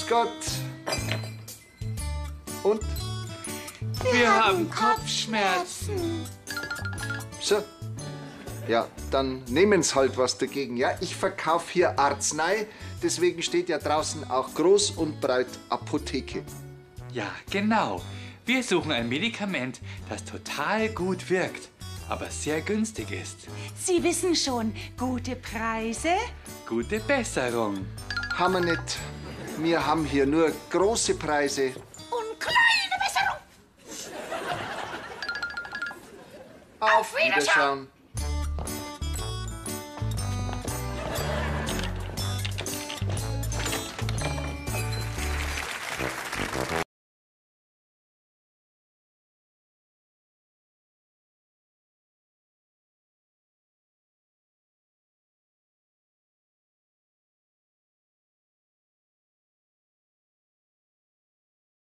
Grüß Gott. Und? Wir haben Kopfschmerzen. So. Ja, dann nehmen's halt was dagegen. Ja, ich verkauf hier Arznei, deswegen steht ja draußen auch groß und breit Apotheke. Ja, genau. Wir suchen ein Medikament, das total gut wirkt, aber sehr günstig ist. Sie wissen schon, gute Preise, gute Besserung. Haben wir nicht. Wir haben hier nur große Preise und kleine Besserung. Auf Wiederschauen.